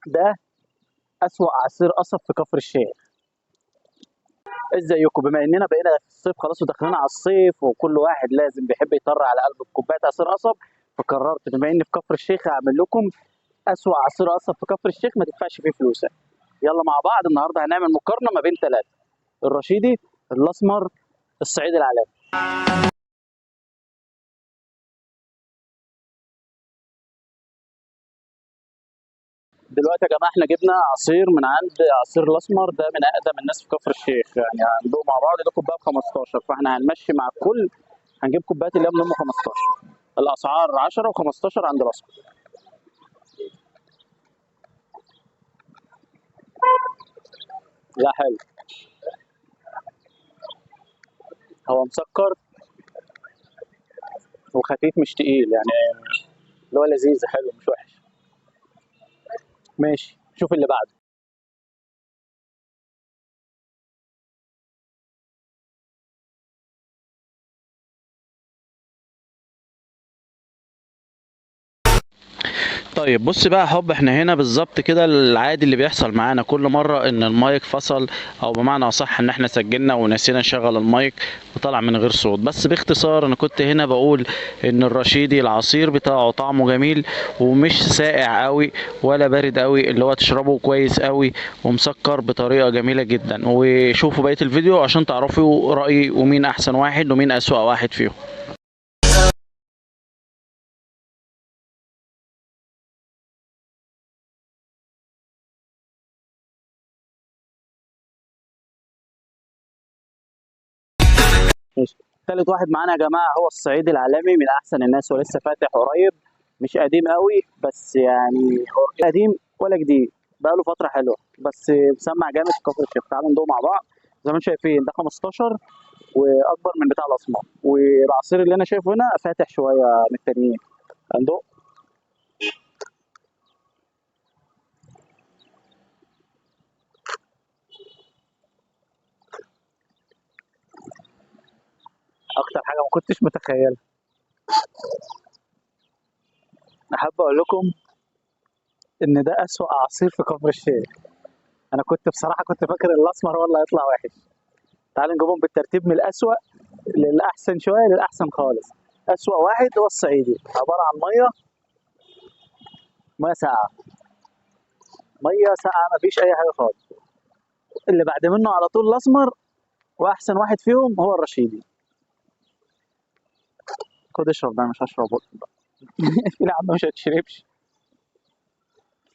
ده أسوأ عصير قصب في كفر الشيخ. ازيكم؟ بما اننا بقينا في الصيف خلاص وداخلين على الصيف، وكل واحد لازم بيحب يطر على قلبه بكوبايه عصير قصب، فقررت بما اني في كفر الشيخ اعمل لكم اسوأ عصير قصب في كفر الشيخ ما تدفعش فيه فلوسك. يلا مع بعض النهارده هنعمل مقارنة ما بين ثلاثة: الرشيدي، الاسمر، الصعيدي العالمي. دلوقتي يا جماعة احنا جبنا عصير من عند عصير الاسمر، ده من اقدم الناس في كفر الشيخ، يعني عندهم مع بعض ده كوباية ب 15، فاحنا هنمشي مع الكل، هنجيب كوبايات اللي هي من ام 15. الاسعار 10 و15 عند الاسمر. لا حلو، هو مسكر وخفيف مش تقيل، يعني اللي هو لذيذ حلو مش وحش. ماشي، شوف اللي بعده. طيب بص بقى يا حب، احنا هنا بالظبط كده العادي اللي بيحصل معانا كل مرة، ان المايك فصل، او بمعنى اصح ان احنا سجلنا ونسينا نشغل المايك وطلع من غير صوت. بس باختصار انا كنت هنا بقول ان الرشيدي العصير بتاعه طعمه جميل ومش ساقع قوي ولا بارد قوي، اللي هو تشربه كويس قوي ومسكر بطريقة جميلة جدا. وشوفوا بقية الفيديو عشان تعرفوا رأيي ومين احسن واحد ومين اسوأ واحد فيهم. ماشي، تالت واحد معانا يا جماعة هو الصعيدي العالمي، من أحسن الناس ولسه فاتح قريب، مش قديم قوي بس يعني قديم ولا جديد، بقاله فترة حلوة، بس مسمع جامد في كفر الشيخ. تعالوا ندوق مع بعض. زي ما انتم شايفين ده 15 وأكبر من بتاع الأسمر، والعصير اللي أنا شايفه هنا فاتح شوية من التانيين. هندوق. اكتر حاجة ما كنتش متخيلها، احب اقول لكم ان ده اسوأ عصير في كفر الشيخ. انا كنت بصراحة كنت فاكر الاسمر هو اللي هيطلع وحش. تعالوا نجيبهم بالترتيب من الاسوأ للاحسن شوية للاحسن خالص. اسوأ واحد هو الصعيدي، عبارة عن مية، مية ساقعه، مية ساقعه مفيش اي حاجة خالص. اللي بعد منه على طول الاسمر، واحسن واحد فيهم هو الرشيدي. خد اشرب ده، مش هشرب بقى. لا يا عم مش هتشربش.